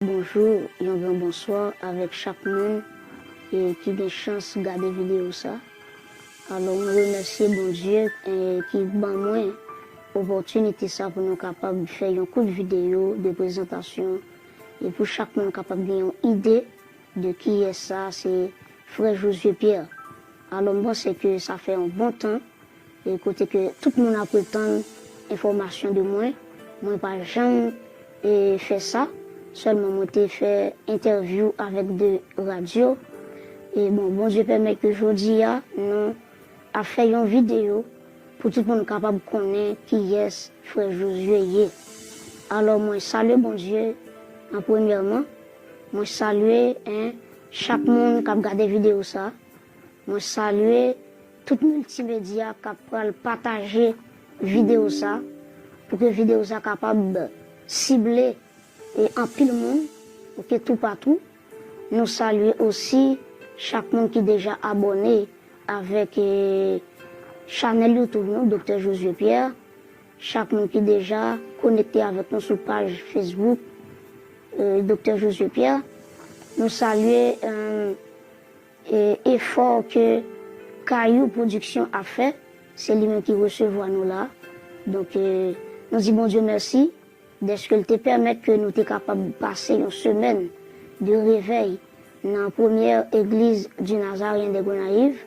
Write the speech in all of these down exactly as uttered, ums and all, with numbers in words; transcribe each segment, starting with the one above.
Bonjou, yon gran bonswa avèk chak moun e ki gen chans gade videyo sa. Alò, mwen remèsye Bondye e ki ban mwen opòtinite sa pou nou kapab fè yon kout videyo de prezantasyon e pou chak moun kapab gen yon ide de kiyès sa se frè Josué Pierre. Alò, m panse ke sa fè yon bon tan e kote ke tout moun ap retann enfòmasyon de mwen. Mwen pa janm e, fè sa, sèlman mwen te fè entèvyou avèk de radyo. E bon, Bondye pèmèt ke jodi a, nou ap fè yon videyo pou tout moun kapab konnen kiyès frè Josué ye. Alò, mwen salye Bondye an premyèman. Mwen salye en, chak moun k ap gade videyo sa. Mwen salye tout miltimedya k ap pral pataje videyo sa, pou ke videyo sa kapab sible e anpil moun, oke, toupatou. Nou salye osi chak moun ki deja abòne avèk e, chanèl YouTube nou, Doktè Josué Pierre, chak moun ki deja konekte avèk nou sou paj Facebook e, Doktè Josué Pierre. Nou salye e, e, efò ke Kayou Production ap fè, se li menm ki resevwa nou la. Donk, e, nou di Bondye mèsi dèske l te pèmèt ke nou te kapab pase yon semèn de revèy nan premyè egliz di Nazaryen de Gonayiv,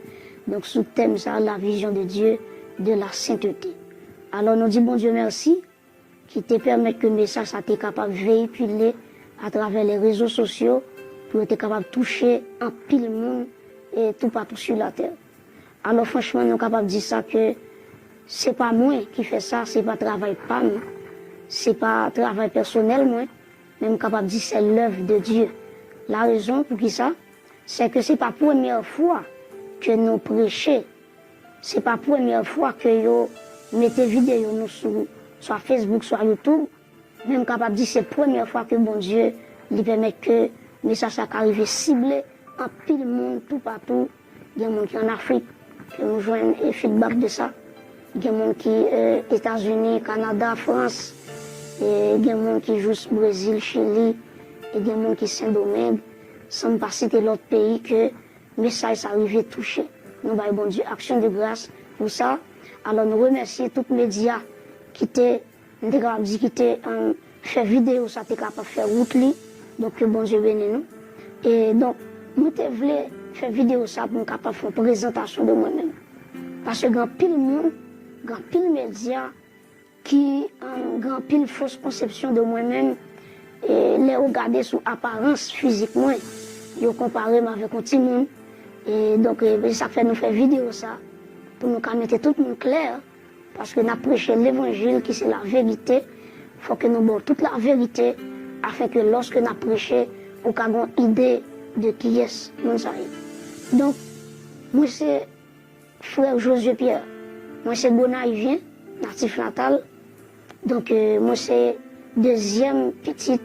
donk sou tèm sa, La vision de Dieu de la sainteté. Alò, nou di Bondye mèsi ki te pèmèt ke mesaj sa te kapab veyikile atravè le rezo sosyo pou yo te kapab touche anpil moun e toupatou sou latè. Alò, franchman, nou kapab di sa ke se pa mwen ki fè sa, se pa travay pa m, se pa travay pèsonèl mwen, men m kapab di se lèv de Dye. La rezon pou ki sa, se ke se pa premyè fwa ke nou preche, se pa premyè fwa ke yo mete videyo nou sou swa Facebook, swa YouTube, men m kapab di se premyè fwa ke Bondye li pèmèt ke mesaj sa ka rive sible anpil moun toupatou. Gen moun ki ann Afrik, ke nou jwenn e feedback de sa. Gen moun ki e, Etazini, Kanada, Frans, e gen moun ki jous Brezil, Chili, e gen moun ki Sendomeng, san m pa site lòt peyi ke mesaj sa rive touche. Nou bay Bondye aksyon de gras pou sa. Alò, nou remèsye tout medya ki te, m te kapab di ki te e, fè videyo sa te kapab fè wout li. Donk, ke Bondye beni nou. E donk, mwen te vle fè videyo sa pou m kapab fè yon prezantasyon de mwen menm. Paske gen anpil moun, gen anpil medya ki e, gen anpil fos konsepsyon de mwen menm. E lè yo gade sou aparans fizik mwen, yo konpare m avèk yon timoun. E donk, e, se sa k fè nou fè videyo sa, pou nou ka mete tout moun klè, paske n ap preche levanjil ki se laverite. Fò ke nou ba w tout laverite, afin ke lòske n ap preche, ou ka gen yon ide de kiyès moun sa ye. Donk, mwen se frè Josué Pierre. Mwen se Gonayivyen, natif natal. Donk, e, mwen se dezyèm pitit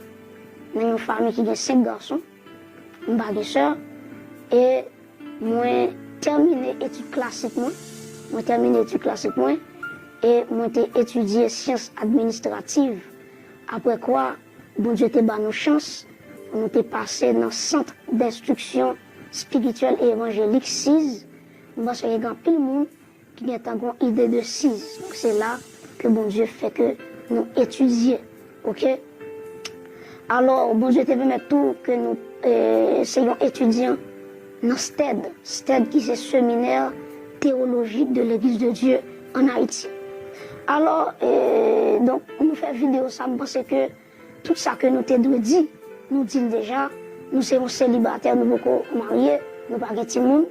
nan yon fanmi ki gen senk gason. M pa gen sè. E mwen tèmine etid klasik mwen. Mwen tèmine etid klasik mwen. E mwen te etidye syans administrativ. Apre kwa, Bondye te ba nou chans pou nou te pase nan Sant d'Enstriksyon Espirityèl e Evanjelik, siz. M panse gen anpil moun ki gentan gen yon ide de siz. Donk, se la ke Bondye fè ke nou etidye. Oke? Alò, Bondye te pèmèt tou ke nou, e, se yon etidyan nan stèd. Stèd ki se Séminaire Théologique de l'Église de Dieu en Haïti. Alò, e, donk, nou fè videyo sa, m panse ke tout sa ke nou te dwe di, nou di l deja. Nou se yon selibatè, nou poko marye, nou pa gen timoun.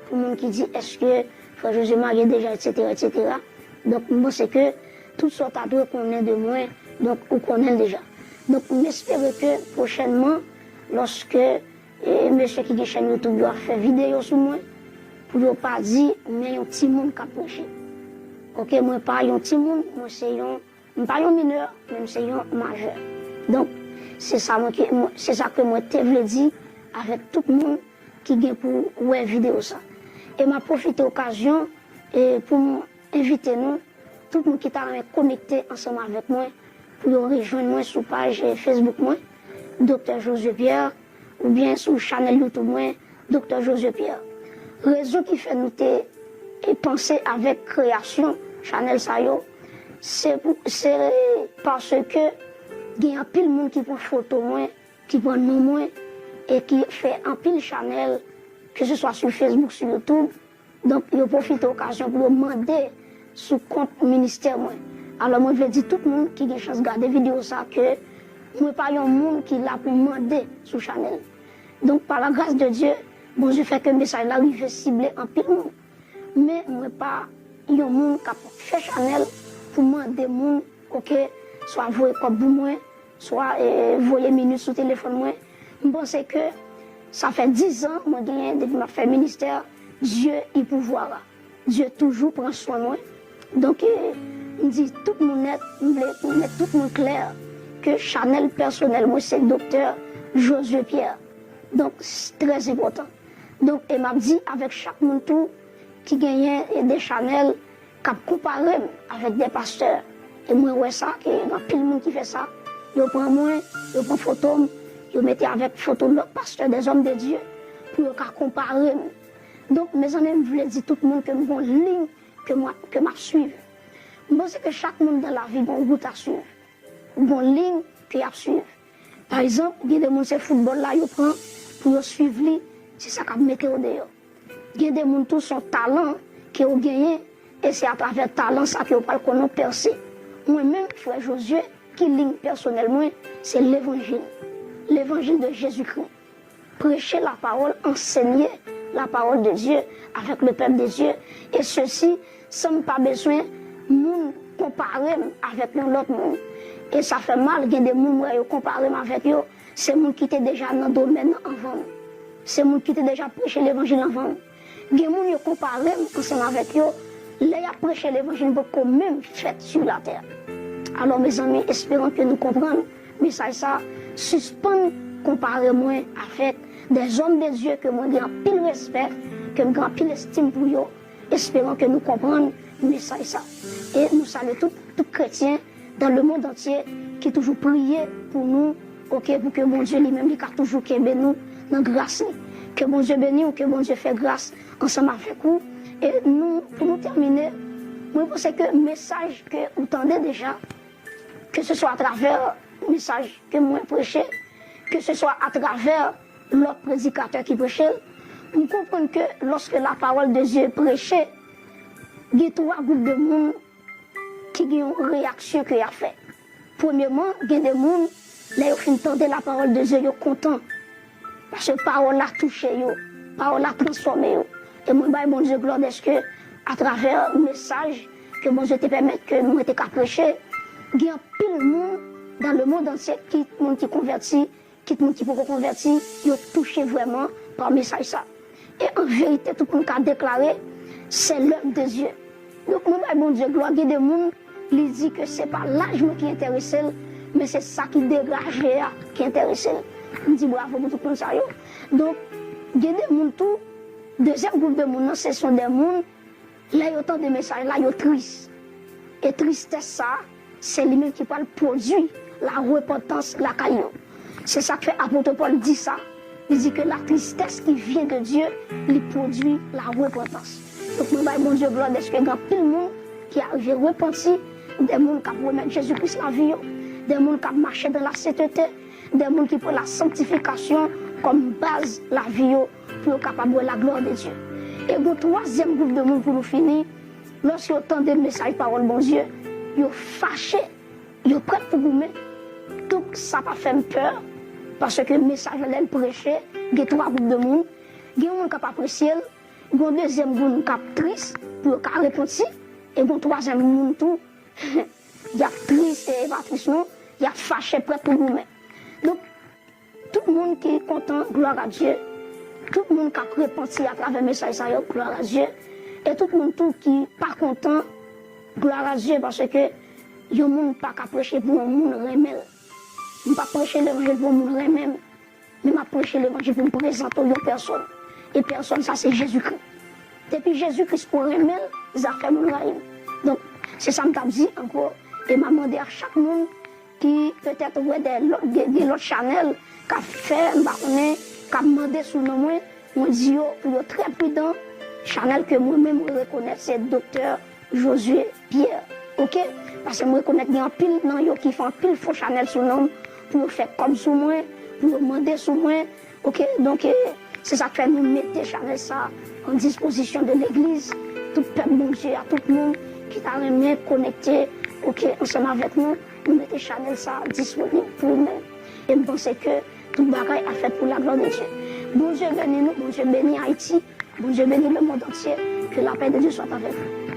Pou moun ki di, èske frè Josué marye deja, etsetera, etsetera. Donk, m panse ke tout sa w ta dwe konnen de mwen, donk, ou konnen l deja. Donk, m espere ke pwochènman, lòske, e, mesye ki gen chèn YouTube yo ap fè videyo sou mwen, pou yo pa di, men yon timoun k ap preche. Oke, mwen pa yon timoun, mwen se yon M pa yon minè, men m se yon majè. Donk, se sa mwen ke, mwen, se sa ke mwen te vle di avèk tout moun ki gen pou wè videyo sa. E m ap pwofite okazyon, e, pou m envite nou, tout moun ki ta renmen konekte ansanm avèk mwen, pou yo rejwenn mwen sou paj, e, Facebook mwen. Doktè Josué Pierre, oubyen sou chanèl YouTube mwen, Doktè Josué Pierre. Rezon ki fè nou te, e, panse avèk kreyasyon chanèl sa yo, se pou, se paske gen anpil moun ki pran foto mwen, ki pran non mwen, e ki fè anpil chanèl, ke se swa sou Facebook, sou YouTube. Donk, yo pwofite okazyon pou yo mande sou kont ministè mwen. Alò, mwen vle di tout moun ki gen chans gade videyo sa ke mwen pa yon moun ki la pou mande sou chanèl. Donk, pa la gras de Dye, Bondye fè ke mesaj la rive sible anpil moun. Men mwen pa yon moun k ap fè chanèl pou mande moun, oke, swa voye kòb pou mwen, swa, e, voye minit sou telefòn mwen. M panse ke sa fè diz an mwen genyen depi m ap fè ministè, Dieu y pourvoira. Dye toujou pran swen mwen. Donk, e, m di tout moun nèt, m vle pou mèt tout moun klè ke chanèl pèsonèl mwen se Doktè Josué Pierre. Donk, s-, trè enpòtan. Donk, e m ap di avèk chak moun tou ki genyen, e, de chanèl k ap konpare m avèk de pastè. E mwen wè sa, ke gen anpil moun ki fè sa. Yo pran mwen, yo pran foto m, yo mete avèk foto lòt pastè, des hommes de Dieu, pou yo ka konpare m. Donk, mezanmi, m vle di tout moun ke m gon liy ke m, ke m ap swiv. M panse ke chak moun dan lavi gon wout a swiv. Gon liy ke y ap swiv. Pa egzanp, gen de moun se foutbòl la yo pran pou yo swiv li, se sa k ap mete yo deyò. Gen de moun tou se yon talan ke yo genyen, e se atravè talan sa ke yo pral konnen w pèse. Mwen menm, frè Josué, ki liy pèsonèl mwen, se levanjil. Levanjil de Jezikri. Preche la parole, enseigner la parole de Dieu avec le peuple de Dieu, et ceci, san m pa bezwen moun konpare m avèk yon lòt moun. E sa fè mal, gen de moun m wè yo konpare m avèk yo, se moun ki te deja nan domèn nan anvan m. Se moun ki te deja preche levanjil anvan m. Gen moun yo konpare m ansanm avèk yo, lè y ap preche levanjil poko menm fèt sou latè. Alò, mezanmi, esperan ke nou konprann mesaj sa, sispann konpare mwen avèk des hommes de Dieu ke mwen gen anpil respè, ke m gen anpil estim pou yo, esperan ke nou konprann mesaj sa. E nou salye tout, tout kretyen dans le monde entier ki toujou priye pou nou, oke, pou ke Bondye li menm li ka toujou kenbe nou nan gras li. Ke Bondye beni w, ke Bondye fè gras ansanm avèk ou. E nou, pou nou tèmine, mwen panse ke mesaj ke ou tande deja, ke se swa atravè mesaj ke mwen preche, ke se swa atravè lòt predikatè ki preche l, m konprann ke lòske la parole de Dieu preche, gen twa gwoup de moun ki gen yon reyaksyon ke y ap fè. Premyeman, gen de moun, lè yo fin tande la parole de Dieu, yo kontan. Paske pawòl la touche yo, pawòl la transfòme yo. E mwen bay Bondye glwa dèske atravè mesaj ke Bondye te pèmèt ke mwen te ka preche, gen anpil moun dans le monde entier, kit moun ki konvèti, kit moun ki poko konvèti, yo touche vrèman pa mesaj sa. E an verite, tout moun ka deklare, c'est l'œuvre de Dieu. Donk, mwen bay Bondye glwa, gen de moun, li di ke se pa laj mwen ki enterese l, men se sa ki degaje a ki enterese l. M di bravo pou tout moun sa yo. Donk, gen de moun tou, dezyèm gwoup de moun nan, se son de moun, lè yo tande mesaj la, yo tris. E tristès sa, se li menm ki pral pwodui la repantans lakay yo. Se sa k fè apot Pòl di sa. Li di ke la tristesse qui vient de Dieu, li pwodui la repantans. Donk, mwen bay Bondye glwa dèske gen anpil moun ki arive repanti, de moun k ap remèt Jezi Kris lavi yo, de moun k ap mache dans la sainteté, de moun ki pran la sanctification kòm baz lavi yo pou yo kapab wè la gloire de Dieu. E gon twazyèm gwoup de moun pou nou fini, lòske yo tande mesaj pawòl Bondye, yo fache, yo prèt pou goumen. Donk, sa pa fè m pè, paske mesaj la, lè l preche, gen twa gwoup de moun. Gen moun k ap apresye l, gon dezyèm moun k ap tris pou yo ka repanti, e gon twazyèm moun tou, y ap tris, e pa tris non, y ap fache, prèt pou goumen. Donk, tout moun ki kontan, gloire à Dieu. Tout moun k ap repanti atravè mesaj sa yo, gloire à Dieu. E tout moun tou ki pa kontan, gloire à Dieu, paske yon moun pa ka preche pou yon moun renmen l. M pa preche levanjil pou yon moun renmen m, men m ap preche levanjil pou m prezante w yon pèsòn. E pèsòn sa se Jezikri. Depi Jezikri poko renmen l, zafè moun rayi l. Donk, se sa m t ap di ankò, e m ap mande a chak moun ki petèt wè de lòt, gen, gen lòt chanèl k ap fè, m pa konnen, k ap mande sou non mwen, mwen di yo pou yo trè pridan. Chanèl ke mwen menm mwen rekonèt se Doktè Josué Pierre, oke? Paske mwen rekonèt gen anpil nan yo ki fè anpil fo chanèl sou non m pou yo fè kòb sou mwen, pou yo mande sou mwen, oke? Donk, eh, se sa k fè nou mete chanèl sa an dispozisyon de legliz, tout pèp Bondye a, tout moun ki ta renmen konekte, oke, ansanm avèk nou, nou mete chanèl sa disponib pou ou menm. E m panse ke tout bagay ap fèt pou laglwa de Dye. Bondye beni nou, Bondye beni Ayiti, Bondye beni le monde entier. Que la paix de Dieu soit avec vous.